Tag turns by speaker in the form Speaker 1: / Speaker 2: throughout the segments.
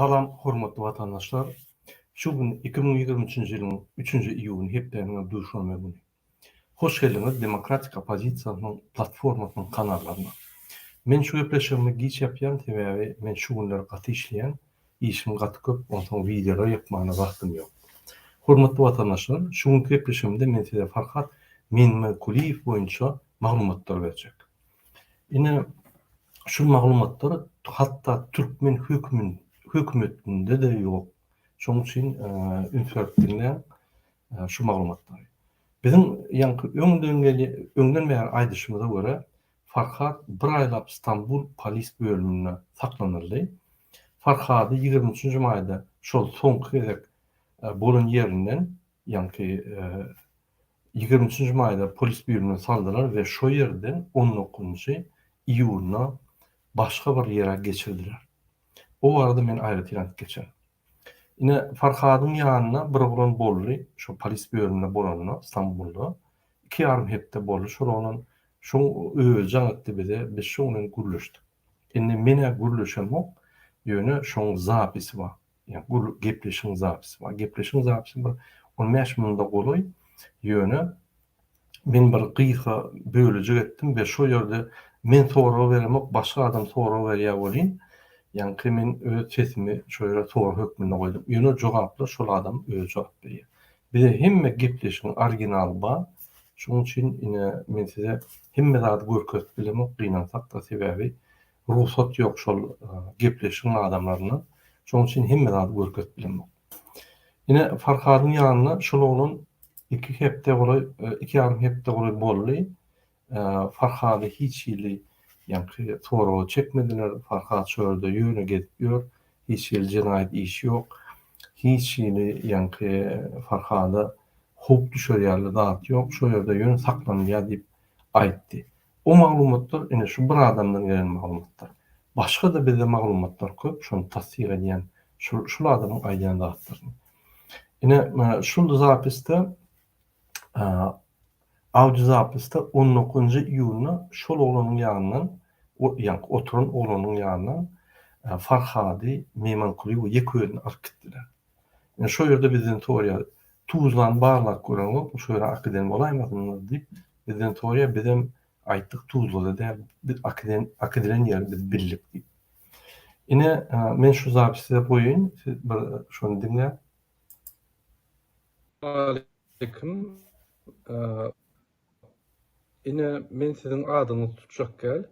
Speaker 1: Salam hormatly watandaşlar! Şu gün 2023-nji ýylyň üçünji iýuny hepdäniň duşenbe güni. Hoş geldiňiz Demokratik oppozisiýasynyň platformasynyň kanallaryna. Men şu gepleşigimi giç ýapýan sebäbi men şu günler gaty işleýän, işim gaty köp onsoň wideolar ýapmana wagtym ýok. Hormatly watandaşlar şu günki gepleşigimde men size Farhat Menmenkuliýew boýunça maglumatlar berjek. Ine şu maglumatlar hatda türkmen hökümetinde-de ýok. Şonuň üçin üns berip diňläň şu maglumatlary. Biziň ýaňky öňden öňden bäri aýdyşymyza görä, Farhad bir aýlap Stambul polis bölüminde saklanyldy. Farhady 23-nji maýda şol soňky gezek bolan ýerinden, ýaňky 23-nji maýda polis bölümine saldylar we şo ýerden on dokuzynjy iýunda başga bir ýere geçirdiler. O barada men aýratyn aýdyp geçerin. Ine, Farhadyň ýanynda bir oglan boldy, şo polis bölüminde bolanda, Stambulda. Iki ýarym hepde boldy şol oglan. Şoň özi jaň etdi bize, biz şoň bilen gürleşdik. Indi men-ä gürleşemok, ýöne şoň zapisi bar. Ýa gür gepleşigiň zapisi bar. Gepleşigiň zapisi bir 15 minuda golaý. Ýöne men bir gysga bölejik etdim we şo ýerde men sorag beremok, başga adam sorag berýär welin, ýaňky men öz sesimi şo ýere sorag hökmünde goýdum. Ýöne jogaplar şol adam özi jogap berýär. Bize hemme gepleşigiň originaly bar. Şonuň üçin ine men size hemme zady görkezip bilemok, gynansak-da sebäbi Rugsat ýok şol gepleşigiň adamlaryndan. Şonuň üçin hemme zady görkezip bilemok. Ine Farhadyň ýanynda şol oglan iki hepde golaý, iki ýarym hepde golaý boldy. Farhady hiç hili ýaňky soraga çekmediler. Farhad şo ýerde ýöne gezip ýör. Hiç hili jenaýat işi ýok. Hiç hili ýaňky Farhada howp düşer ýaly zat ýok. Şo ýerde ýöne saklanylýar diýip aýtdy. O maglumatlar ine şu bir adamdan gelen maglumatlar. Başga-da bizde maglumatlar köp şony tassyk edýän şul şul adamyň aýdýan zatlaryny. Ine şul zapisde audio zapisde on dokuzynjy iýunda şol oglanyň ýanyndan ýaňky oturan oglanyň ýanyndan Farhady Meýmankulyýewi ýeke özüni alyp gitdiler. Ine şo ýerde bizden soraýar, Tuzlany barlap göreňokmy, şo ýere akiden bolaýmasynlar diýip, bizden soraýar, bizem aýtdyk Tuzlada däl, biz akiden, akidilen ýeri biz bildik diýip. Ine, men şu zapisi size goýaýyn, siz bir şony diňläň.
Speaker 2: Aleýkum. Ine, men siziň adyňyzy tutjak däl.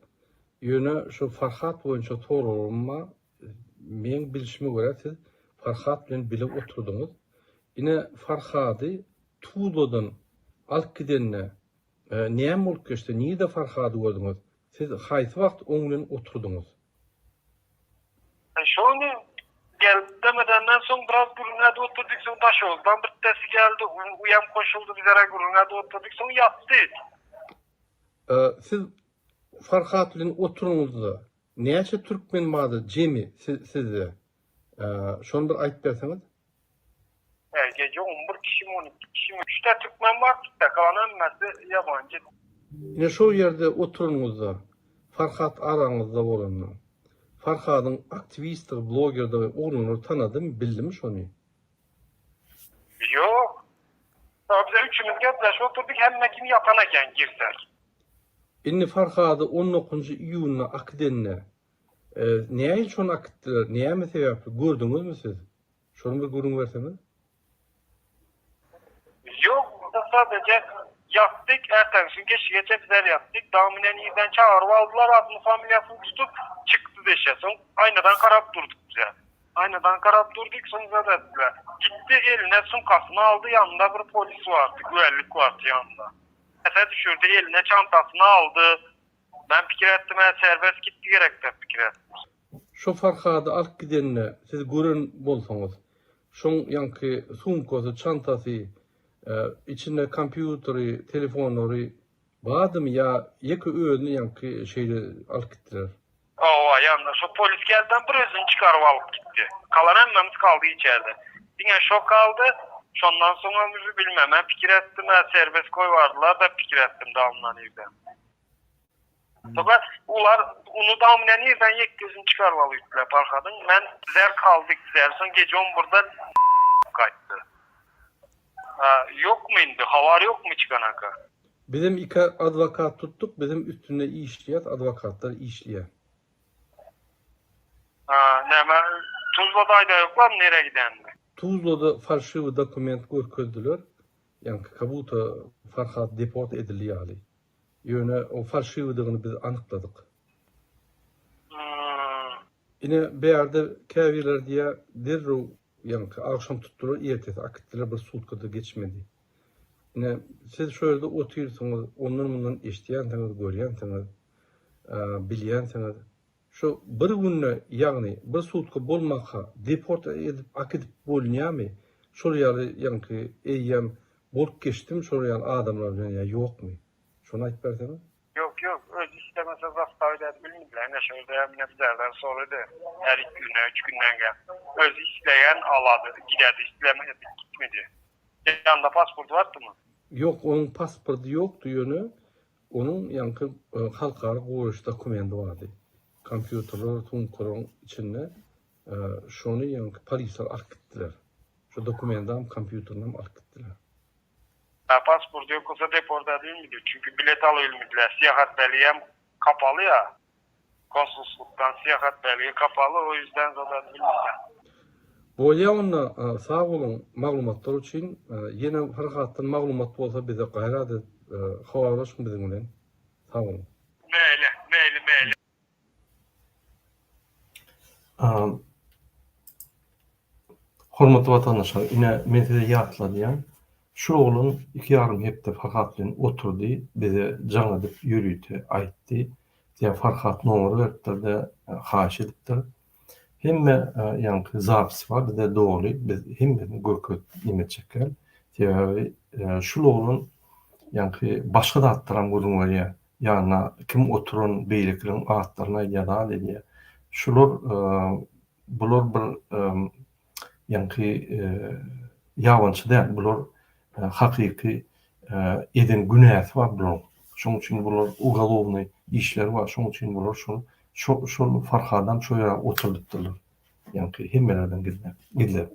Speaker 2: Ýöne şu Farhat boýunça soragym bar. Meň bilşime görä siz Farhat bilen bile oturdyňyz. Ine, Farhady Tuzladan alyp gidende näme bolup geçdi? Nirede Farhady gördüňiz? Siz haýsy wagt oň bilen oturdyňyz?
Speaker 3: Şony gelip demedenden soň biraz gürrüň edip oturdyk, soň Daşoguzdan bittesi geldi, uyam goşuldy bizlere gürrüň edip oturdyk, soň ýatdy.
Speaker 2: Siz Farhat bilen oturyňyzda näçe türkmen bardy jemi sizde? Şony bir aýdyp berseňiz.
Speaker 3: Gece 11 kişi mi 12 kişi mi? Üçte türkmen bar, kalan hemmesi ýabanjy.
Speaker 2: Ine şol ýerde oturanyňyzda, Farhat araňyzda bolanda, Farhadyň aktiwistdigi, blogerdigi oglanlar tanadymy, bildimi şony?
Speaker 3: Ýok. Bize üçimiz gepleşip oturdyk, hemme kim ýatan eken girsek.
Speaker 2: Indi Farhady on dokuzynjy iýunda akidende, nähili şony akitdiler, näme sebäpli, gördüňizmi siz? Şony bir gürrüň berseňiz.
Speaker 3: Ýok, biz sadece ýatdyk, ertesi gün geçigeçe bizler ýatdyk. Dagy menen irden çagyryp aldylar, adyny familiýasyny tutup, çykdy deşe. Soň aýnadan garap durduk bize. Aýnadan garap durdyk, soň zat etdiler. Gitdi, eline sumkasyny aldy, ýanynda bir polis bardy, güwälik bardy ýanynda. Pese düşürdi, eline çantasyny aldy. Men pikir etdim, hä, serbest gitdi gerek diýip pikir etdim.
Speaker 2: Şo Farhady alyp gidende siz gören bolsaňyz, şoň ýaňky sumkasy, çantasy, içinde kompýuteri, telefonlary bardymy ýa ýeke özüni ýaňky şeýle alyp gitdiler?
Speaker 3: Hawa, ýanynda şo polis geldem bir özüni çykaryp alyp gitdi. Kalan hemmemiz kaldy içerde. Diňe şo kaldy. Şondan soňam uje bilmem. Men pikir etdim, hä serbest goýbardylar-da pikir etdim damdan irden. Soňra ular ony daň bilen irden ýekgesini çykaryp alypdylar Farhadyň. Men bizler kaldyk bizler. Soň gije on birde gaýtdy. Ha, ýokmy indi? Habar ýokmy çykanaka?
Speaker 2: Bizem iki adwokat tutduk, bizem üstünde işleýäs, adwokatlar işleýär.
Speaker 3: Ha, näme Tuzlada aýdaýoklarmy nirä gidenini?
Speaker 2: Tuzlada falşiwy dokument görkezdiler. Ýaňky kabuta Farhat deport edildi ýaly. Ýöne o falşiwidigini biz anykladyk. Ine bärde käbirleri diýýär derrew ýaňky agşam tutdular ertesi akitdiler bir sutkada geçmedi. Ine siz şo ýerde otyrsyňyz ondan mundan eşidýänsiňiz görýänsiňiz bilýänsiňiz. Şu bir günde ýagny bir sutka bolmaka deport edip akidip bolunýamy şol ýaly ýaňky eýýäm bolup geçdimi şol ýaly adamlar bilen ýa ýokmy şony aýyp berseňiz.
Speaker 3: Ýok ýok özi islemese zastaw edip bilmediler ine şol ýa bizlerden sorady her iki günden üç günden gel özi isleýän alady gidedi islemedi gitmedi ýanynda pasporty bardymy.
Speaker 2: Ýok onuň pasporty ýokdy ýöne Onuň ýaňky halkara goraýyş dokumendi bardy. Kompýuterler, sumkalaryň içinde şony ýaňky polisler alyp gitdiler. Şo dokumendam, kompýuterinem alyp gitdiler.
Speaker 3: Hä pasport ýok bolsa deport edilmidi. Çünki bilet alybilmediler. Syýahat belgem kapaly ýa. Konsulslukdan syýahat belgi kapaly o ýüzden zat edilmediler.
Speaker 2: Bolýa onda sag boluň maglumatlar üçin ýene Farhatdan maglumat bolsa bize gaýrat edip habarlaşyň biziň bilen sag boluň.
Speaker 3: Meýli meýli meýli.
Speaker 1: Hormatly watandaşlar, ine, men size ýatladýan, şu oglan iki ýarym hepde Farhat bilen oturdy, bize jaň edip ýörite aýtdy, diýýär, Farhat nomer beripdir-de, haýyş edipdir. Hemme ýaňky zapis bar bizde doly, biz hemmesini görkezip neme etjek däl. Sebäbi şul oglan ýaňky başga zatlaram gürrüň berýär. Ýanyna kim oturan beýlekileriň atlaryny aýdýar, zat edýär. Şular bular bir ýaňky ýabançy däl, bular hakyky eden günäsi bar bularyň. Şonuň üçin bular ugalownyý işleri bar, şonuň üçin bular şol şol Farhadam şo ýere oturdypdyrlar. Ýaňky hemmelerden gizläp, gizläp.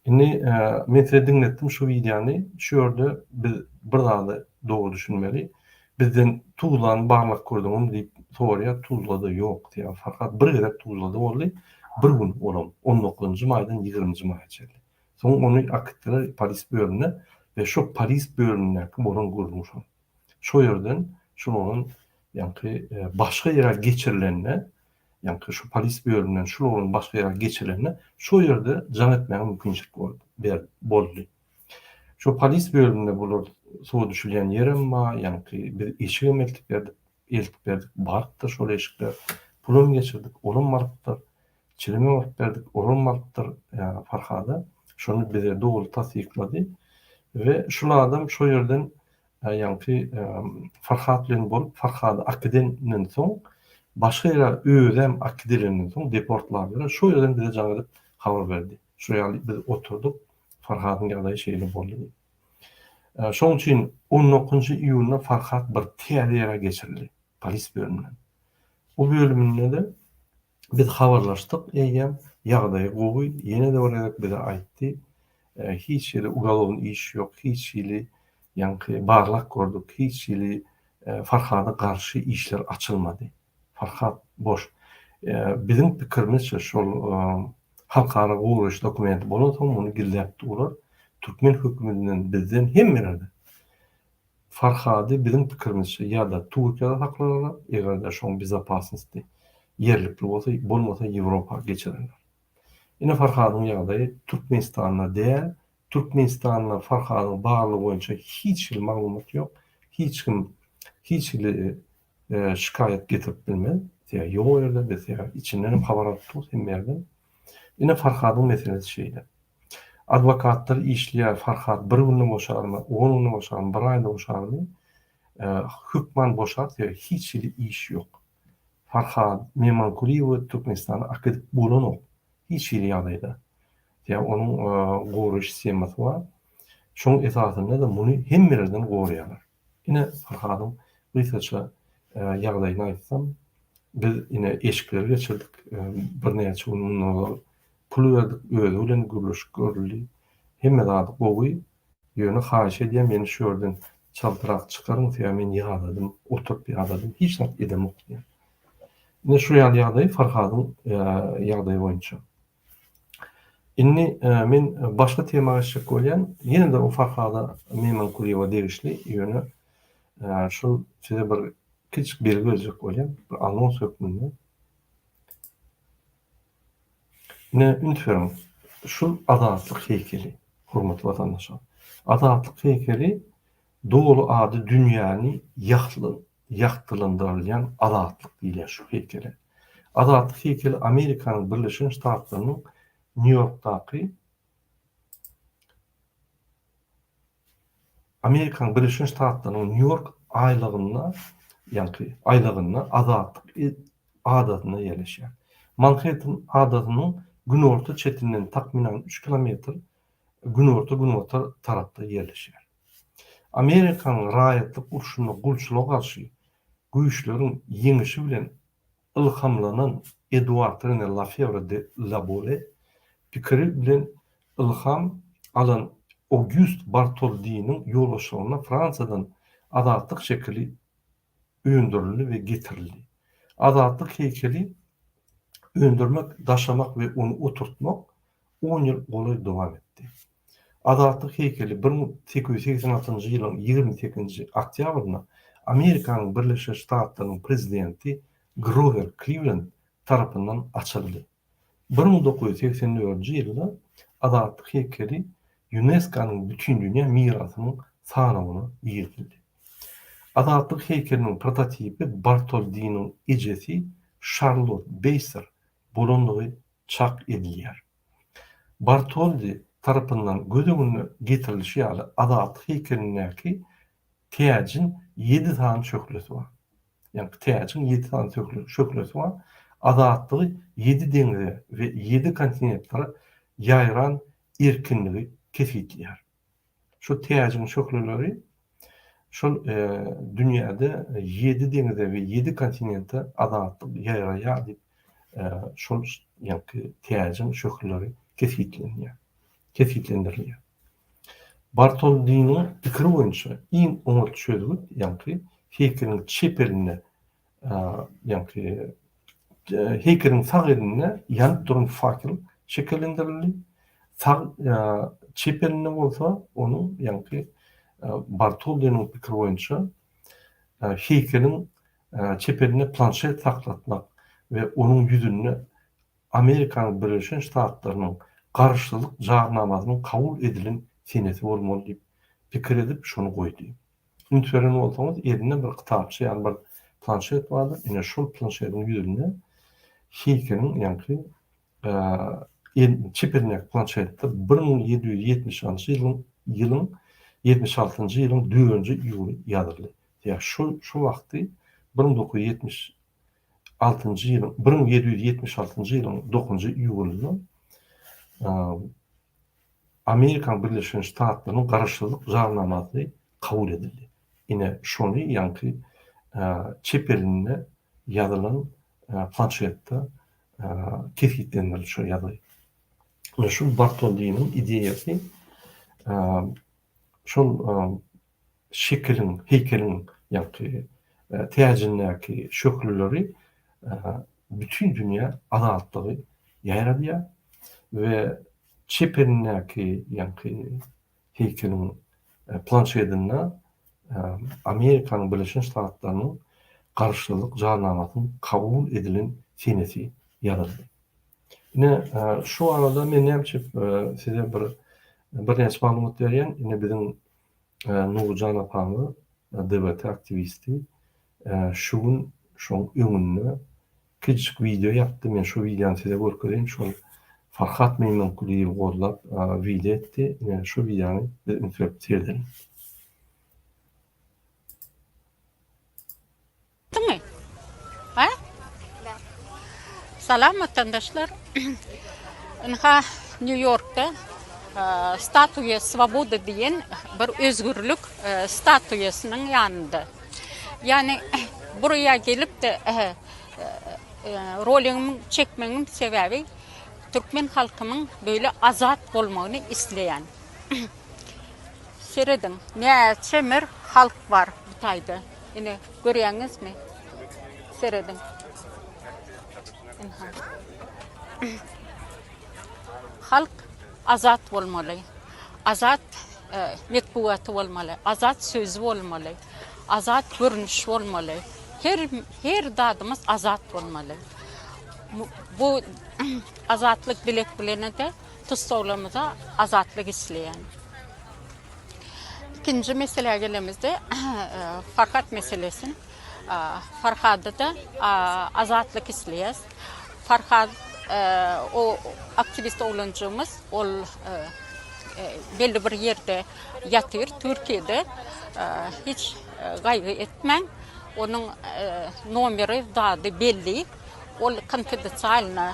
Speaker 1: Indi men size diňletdim şu wideony. Şu ýerde biz bir zada dogry düşünmeli. Bizden Tuzlany barlap gördüňizmi diýip soraýar. Tuzlada ýok diýýär. Farhat bir gezek Tuzlada boldy. Bir gün olam. On dokuzynjy maýdan ýigriminji maýa çenli. Soň ony akitdiler polis bölümine we şo polis bölümindäki bolan gürrüň şol. Şo ýerden şol oglan ýaňky başga ýere geçirilende, ýaňky şu polis bölüminden şul oglan başga ýere geçirilende şo ýerde jaň etmäge mümkinçilik boldy. Şo polis bölüminde bular suwa düşülýän ýerem bar, ýaňky biz eşigem eltip berdik, eltip berdik, barypdyr şol eşikler, pulam geçirdik, olam barypdyr. Çilime baryp berdik, olam barypdyr Farhada. Şony bize doly tassyklady we şul adam şo ýerden ýaňky Farhat bilen bolup, Farhady akidenden soň, başga ýere özem akidilenden soň deportladylar. Şo ýerden bize jaň edip habar berdi. Şo ýaly biz oturdyk, Farhadyň ýagdaýy şeýle boldy diýip. Şonuň üçin on dokuzynjy iýunda Farhat bir täze ýere geçirildi, polis bölüminden. O bölüminde-de Biz habarlaşdyk eýýäm, ýagdaýy gowy, ýene-de bir gezek bize aýtdy, hiç hili ugalownyý iş ýok, hiç hili ýaňky barlag gördük, hiç hili Farhada garşy işler açylmady. Farhat boş. Biziň pikirimizçe şol halkara goraýyş dokumenti bolansoň muny gizläp durlar. Türkmen hökümetinden, bizden hemmelerden. Farhady biziň pikirimizçe ýa-da Türkiýede saklarlar, eger-de şoň bezopasnosti ýerlikli bolsa, bolmasa Ýewropa geçirerler. Ine Farhadyň ýagdaýy Türkmenistanda däl, Türkmenistanda Farhadyň barlygy boýunça hiç hili maglumat ýok, hiç kim hiç hili şikaýat getirip bilmez, sebäbi ýok o ýerde, biz sebäbi içinden hem habar alyp durus hemme ýerden. Ine Farhadyň meselesi şeýle. Adwokatlar işleýär, Farhat bir günde boşarmy, on günde boşarmy, bir aýda boşarmy, hökman boşar, sebäbi hiç hili iş ýok. Farhat Memankulyýewi Türkmenistana äkidip bolanok, hiç hili ýagdaýda. Sebäbi onuň goraýyş sistemasy bar. Şoň esasynda-da muny hemmelerden goraýarlar. Ine Farhadyň gysgaça. ýagdaýyny aýtsam, biz ine eşikleri geçirdik, birnäçe gün mundan ozal pul berdik, özi bilen gürleşik görüldi. Hemme zady gowy, ýöne haýyş edýän meni şu ýerden çaltrak çykaryň, sebäbi men ýadadym, oturyp ýadadym, hiç zat edemok diýýär. Ine şu ýaly ýagdaý Farhadyň ýagdaýy boýunça. Indi men başga tema geçjek bolýan. Ýene-de o Farhada Meýmankulyýewa degişli, ýöne şol size bir kiçijik belgi berjek bolýan, bir anons hökmünde. Ine, üns beriň, şul Azatlyk heýkeli, hormatly watandaşlar. Azatlyk heýkeli doly ady dünýäni ýagtylandyrylýan Azatlyk diýilýär şu heýkele. Azatlyk heýkeli Amerikanyň Birleşen Ştatlarynyň Nýu-Ýorkdaky Amerikanyň Birleşen Ştatlarynyň Nýu-Ýork aýlagynda, ýaňky aýlagynda Azatlyk adasynda ýerleşýär. Manhetten adasynyň günorta çetinden takmynan üç kilometr günorta-günbatar tarapda ýerleşýär. Amerikanyň raýatlyk urşunda gulçulyga garşy güýçleriň ýeňişi bilen ylhamlanan Eduard Rene Lafewre de Labole pikiri bilen ylham alan Ogýust Bartoldiniň ýolbaşçylygynda Fransiýadan Azatlyk şekili öndürildi we getirildi. Azatlyk heýkeli öndürmek, daşamak we ony oturtmak on ýyl golaý dowam etdi. Azatlyk heýkeli 1886-njy ýylyň 28-nji oktýabrynda Amerikanyň Birleşen Ştatlarynyň prezidenti Grower Kliwlend tarapyndan açyldy. 1984-nji ýylda Azatlyk heýkeli Ýunesko-nyň Bütindünýä mirasynyň sanawyna girizildi. Azatlyk heýkeliniň prototipi Bartoldiniň ejesi Şarlott Beýser bolandygy çak edilýär. Bartoldi tarapyndan göz öňüne getirilişi ýaly Azatlyk heýkelindäki täjiň ýedi sany şöhlesi bar. Ýagny täjiň ýedi sany şöhlesi bar. Azatlygy ýedi deňze we ýedi kontinentlere ýaýran erkinligi kesgitleýär. Şu täjiň şöhleleri şol dünýäde ýedi deňize we ýedi kontinente azatlyk ýaýraýar diýip, şol ýaňky täjiň şöhleleri kesgitlenýär, kesgitlendirilýär. Bartoldiniň pikiri boýunça iň oňat çözgüt ýaňky heýkeliň çep elinde ýaňky heýkeliň sag elinde ýanyp duran fakel şekillendirildi. Sag çep elinde bolsa onuň ýaňky Bartoldiniň pikiri boýunça heýkeliň çep elinde planşet saklatmak we onuň ýüzünde Amerikanyň Birleşen Ştatlarynyň Garaşsyzlyk Jarnamasynyň kabul edilen senesi bolmaly diýip pikir edip şony goýdy. Üns beren bolsaňyz, elinde bir kitapça, ýagny bir planşet bardyr. Ine, şol planşetiň ýüzünde heýkeliň, ýaňky çep elindäki planşetde 1776 ýylyň ýylyň 76-njy ýylyň dördünji iýuly ýazyldy. Ýa şol şu wagty 1976-njy ýylyň 1776-njy ýylyň dokuzynjy iýulynda Amerikanyň Birleşen Ştatlarynyň Garaşsyzlyk Jarnamasy kabul edildi. Ine, şony ýaňky çep elinde ýazylan planşetde kesgitlendirildi şo ýazgy. Ine, şu Bartoldiniň ideýasy şol şekiliň, heýkeliň ýaňky täjindäki şöhleleri bütin dünýä azatlygy ýaýradýar we çep elindäki ýaňky heýkeliň planşedinde Amerikanyň Birleşen Ştatlarynyň Garaşsyzlyk Jarnamasynyň kabul edilen senesi ýazyldy. Ine, şu arada men näme üçin size bir birnäçe maglumat berýän. Ine biziň Nurjan apamyz DBT aktiwisti şu gün şoň öňünde kiçijik wideo ýapdy. Men şu wideony size görkezeýin. Şol Farhat Meýmenkulyýewi gollap wideo etdi. Ine şu wideony biz üns berip seredeliň.
Speaker 4: Etdiňmi? Ha? Salam watandaşlar. Ynha Nýu-Ýorkda Statuýa Swobody diýen bir özgürlik statuýasynyň ýanynda. Ýagny. Buraya gelip-de roligimi çekmegiň sebäbi türkmen halkymyň beýle azat bolmagyny isleýän. Serediň, näçe mir halk bar bu taýda. Ine, görýäňizmi? Serediň. Ynha. Halk azat bolmaly. Azat metbugaty bolmaly, azat sözi bolmaly, azat görnüş bolmaly. Her her zadymyz azat bolmaly. Bu azatlyk dilek bilenede tussaglarymyza azatlyk isleýän. Ikinji meselä gelemizde Farhat meselesi. Farhada-da azatlyk isleýäs. Farhad o aktiwist oglanjygymyz ol belli bir ýerde ýatyr Türkiýede. Hiç gaýgy etmäň. Onuň nomeri zady belli. Ol konfidensialno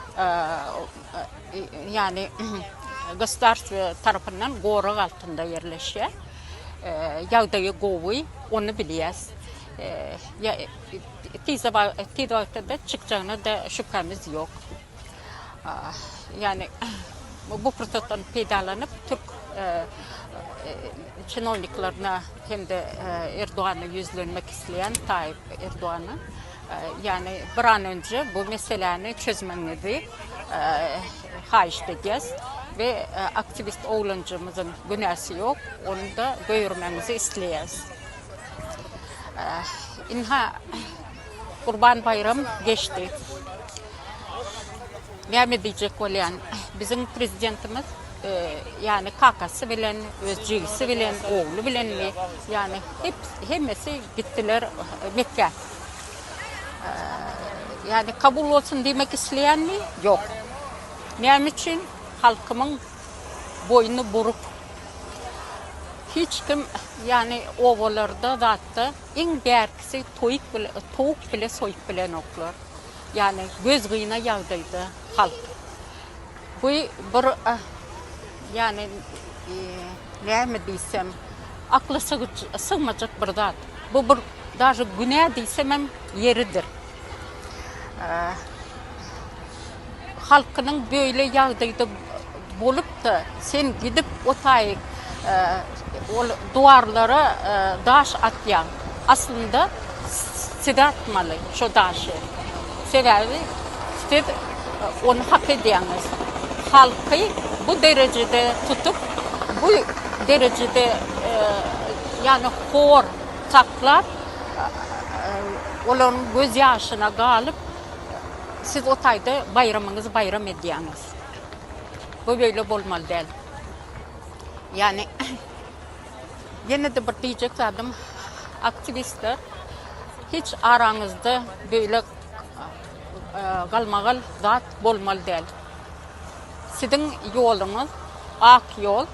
Speaker 4: ýagny gosudarstwo tarapyndan gorag altynda ýerleşýär. Ýagdaýy gowy, ony bilýäs. Tiz wagtda-da çykjagyna-da şübhämiz ýok. Ýagny bu pursatdan peýdalanyp türk çinowniklerine hem-de Erdogana ýüzlenmek isleýän Taýyp Erdogana Ýagny bir an önje bu meseläni çözmegiňizi haýyşt edýäs we aktiwist oglanjygymyzyň günäsi ýok, ony-da goýbermegiňizi isleýäs. Ynha, Gurban baýram geçdi. Näme diýjek bolýan, biziň prezidentimiz ýagny kakasy bilen, öz jigisi bilen, ogly bilenmi, ýagny hemmesi gitdiler Mekgä. Ýagny kabul bolsun diýmek isleýänmi? Ýok. Näme üçin? Halkymyň boýny buruk. Hiç kim, ýagny obalarda zatda iň bärkisi toýuk bile, towuk bile soýup bilenoklar. Ýagny gözgyna ýagdaýda halk. Bu bir ýagny näme diýsem, akla sygmajak bir zat. Bu bir daže günä diýsemem ýeridir. Halkynyň beýle ýagdaýda bolup-da, sen gidip o taýy ol duwarlara daş atýaň. Aslynda size atmaly şo daşy. Sebäbi siz ony hak edýäňiz. Halky bu derejede tutup, bu derejede ýagny hor saklap, olaryň göz ýaşyna galyp, siz o taýda baýramyňyzy baýram edýäňiz. Bu beýle bolmaly däl. Ýagny ýene-de bir diýjek zadym, aktiwistler hiç araňyzda beýle galmagal zat bolmaly däl. Siziň ýoluňyz ak ýol.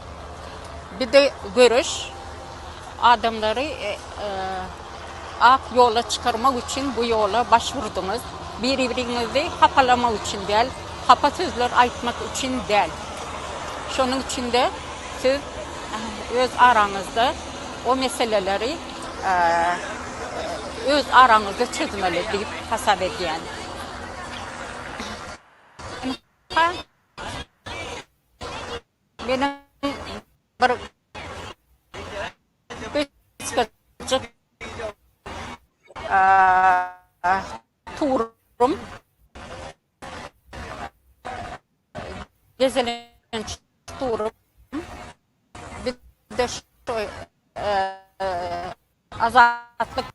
Speaker 4: Bir-de göreş. Adamlary ak ýola çykarmak üçin bu ýola baş urduňyz. Biri-biriňizi hapalamak üçin däl, hapa sözler aýtmak üçin däl. Şonuň üçin-de siz öz araňyzda o meseleleri öz araňyzda çözmeli diýip hasap edýän. Ynha, meniň bir gysgajyk turum. Gezelenç turum. Bir-de şu Azatlyk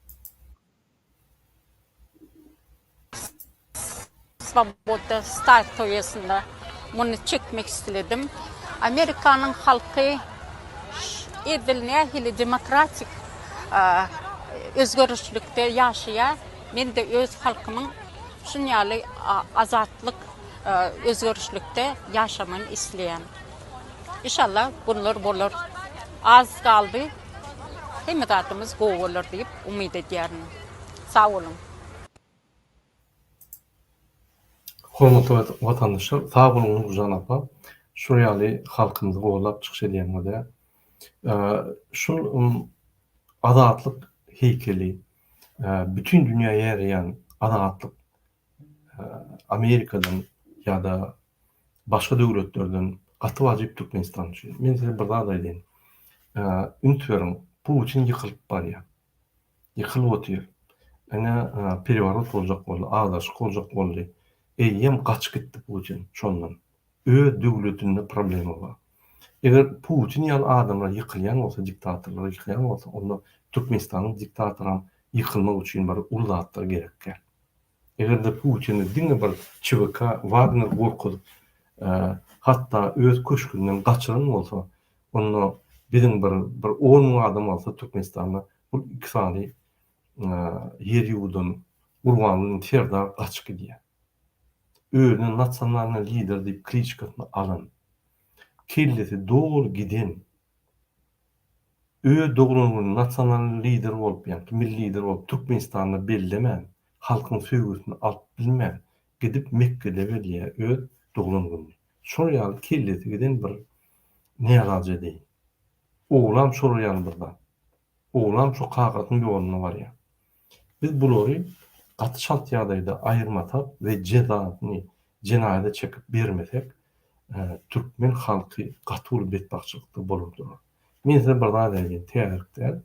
Speaker 4: Swoboda statuýasynda muny çekmek isledim. Amerikanyň halky edil nähili demokratik özgerişlikde ýaşaýar, men-de öz halkymyň şun ýaly azatlyk özgerişlikde ýaşamagyny isleýän. Inşallah günler bolar. Az galdy. Hemme zadymyz gowy bolar diýip umyt edýärin. Sag boluň.
Speaker 1: Hormatly watandaşlar sag boluň Nurjan apa şul ýaly halkymyzy gollap çykyş edýäňize. Şul azatlyk heýkeli. Bütin dünýä ýaýraýan azatlyk Amerikadan ýa-da başga döwletlerden gaty wajyp Türkmenistan üçin. Men size bir zat aýdaýyn. Üns beriň, Putin ýykylyp barýar. Ýykylyp otyr. Ine, pereworot boljak boldy, agdaryşyk boljak boldy. Eýýäm gaçyp gitdi Putin şondan. Öz döwletinde problema bar. Eger Putin ýaly adamlar ýykylýan bolsa, diktatorlar ýykylýan bolsa, onda Türkmenistanyň diktatoram ýykylmak üçin bir uly zatlar gerek däl. Eger-de Putini diňe bir ÇVK Wagner gorkuzyp, hatda öz köşgünden gaçyran bolsa, onda biziň bir bir on müň adam alsa Türkmenistanda bu iki sany ýer ýuwudan Gurbanguly Serdar gaçyp gidýär. Özüne nasionalnyý lider diýip kliçkasyny alan, kellesi doly giden, öz doglan gününi nasionalnyý lider bolup, ýagny milli lider bolup Türkmenistanda bellemän, halkyň söýgüsini alyp bilmän, gidip Mekgede belleýär öz doglan gününi. Şol ýaly kellesi giden bir närazy edeýin. Oglam şolar ýaly bir zat. Oglam şo kakasynyň ýoluna barýar. Biz bulary gaty çalt ýagdaýda aýyrmasak we jezasyny jenaýada çekip bermesek, türkmen halky gaty uly betbagtçylykda bolar durar. Men size bir zat aýdaýyn, täzelik däl.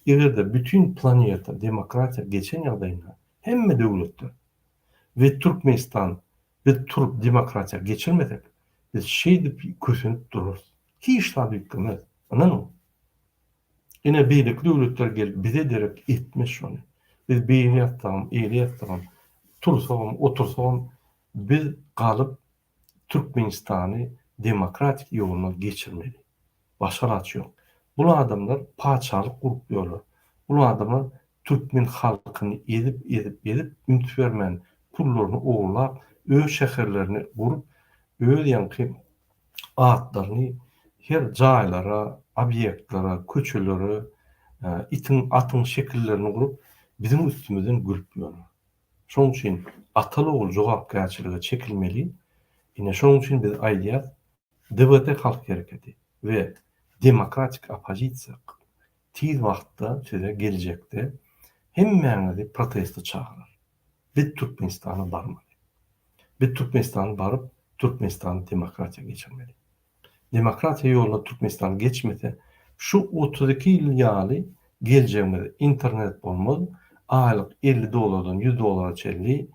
Speaker 1: Eger-de bütin planeta demokratiýa geçen ýagdaýynda hemme döwletler we Türkmenistan biz turup demokratiýa geçirmesek, biz şeýdip kösenip durarys. Hiç zat üýtgemez. Ynanyň. Ine beýleki döwletler gelip bize derek etmez şony. Biz beýle ýatsagam, eýle ýatsagam, tursagam, otursagam biz galyp Türkmenistany demokratik ýoluna geçirmeli. Başga alaç ýok. Bul adamlar patyşalyk gurup ýörler. Bul adamlar türkmen halkyny ezip ezip ezip üns bermän pullaryny ogurlap öz şäherlerini gurup öz ýaňky atlaryny her jaýlara, obýektlere, köçelere itiň, atyň şekillerini gurup, biziň üstümizden gülüp ýörler. Şonuň üçin ataly-ogul jogapkärçilige çekilmeli. Ine, şonuň üçin biz aýdýas, DWT halk hereketi we demokratik oppozisiýa tiz wagtda size geljekde hemmäňizi proteste çagyrar. Biz Türkmenistana barmaly. Biz Türkmenistana baryp, Türkmenistany demokratiýa geçirmeli. Demokratiýa ýoluna Türkmenistan geçmese, şu 32 ýyl ýaly geljegimiz internet bolmaz, aýlyk 50 dollardan 100 dollara çenli,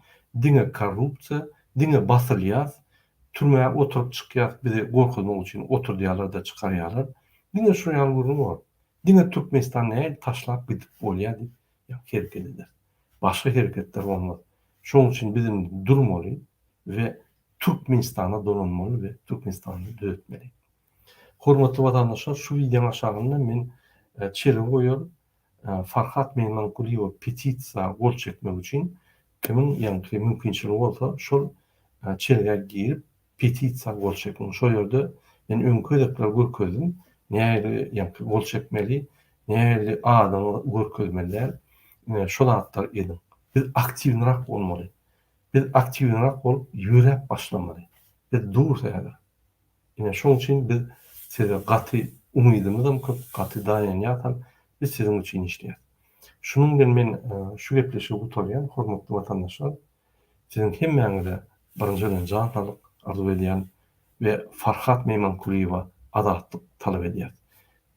Speaker 1: diňe korrupsiýa, diňe basylýas, türmä oturyp çykýas, bizi gorkuzmak üçin oturdýarlar-da çykarýarlar. Diňe şu ýaly gürrüň bor. Diňe Türkmenistan nähili taşlap gidip bolýar diýip hereket eder. Başga hereketler bolmaz. Şonuň üçin biz indi durmaly we Türkmenistana dolanmaly we Türkmenistany düzetmeli. Hormatly watandaşlar şu wideoň aşagynda men çelgi goýaryn. Farhat Meýmankulyýewa petisiýa gol çekmek üçin kimiň ýaňky mümkinçiligi bolsa şol çelgä girip Petisiýa gol çekiň. Şo ýerde men öňki gezekler görkezdim. Nähili ýaňky gol çekmeli, nähili adyňy görkezmeli däl. Ine şo zatlary ediň. Biz aktiwnyrak bolmaly. Biz aktiwnyrak bolup ýöräp başlamaly. Biz durus häzir. Ine şoň üçin biz size gaty umydymyzam köp, gaty daýanýasam. Biz siziň üçin işleýäs. Şunuň bilen men şu gepleşigi gutarýan, hormatly watandaşlar. Siziň hemmäňize birinji bilen jan saglyk arzuw edýän we Farhat Meýmankulyýewa azatlyk talap edýäs.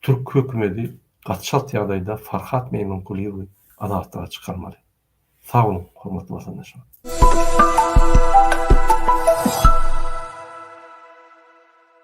Speaker 1: Türk hökümedi gaty çalt ýagdaýda Farhat Meýmankulyýewi azatlyga çykarmaly. Sag boluň hormatly watandaşlar.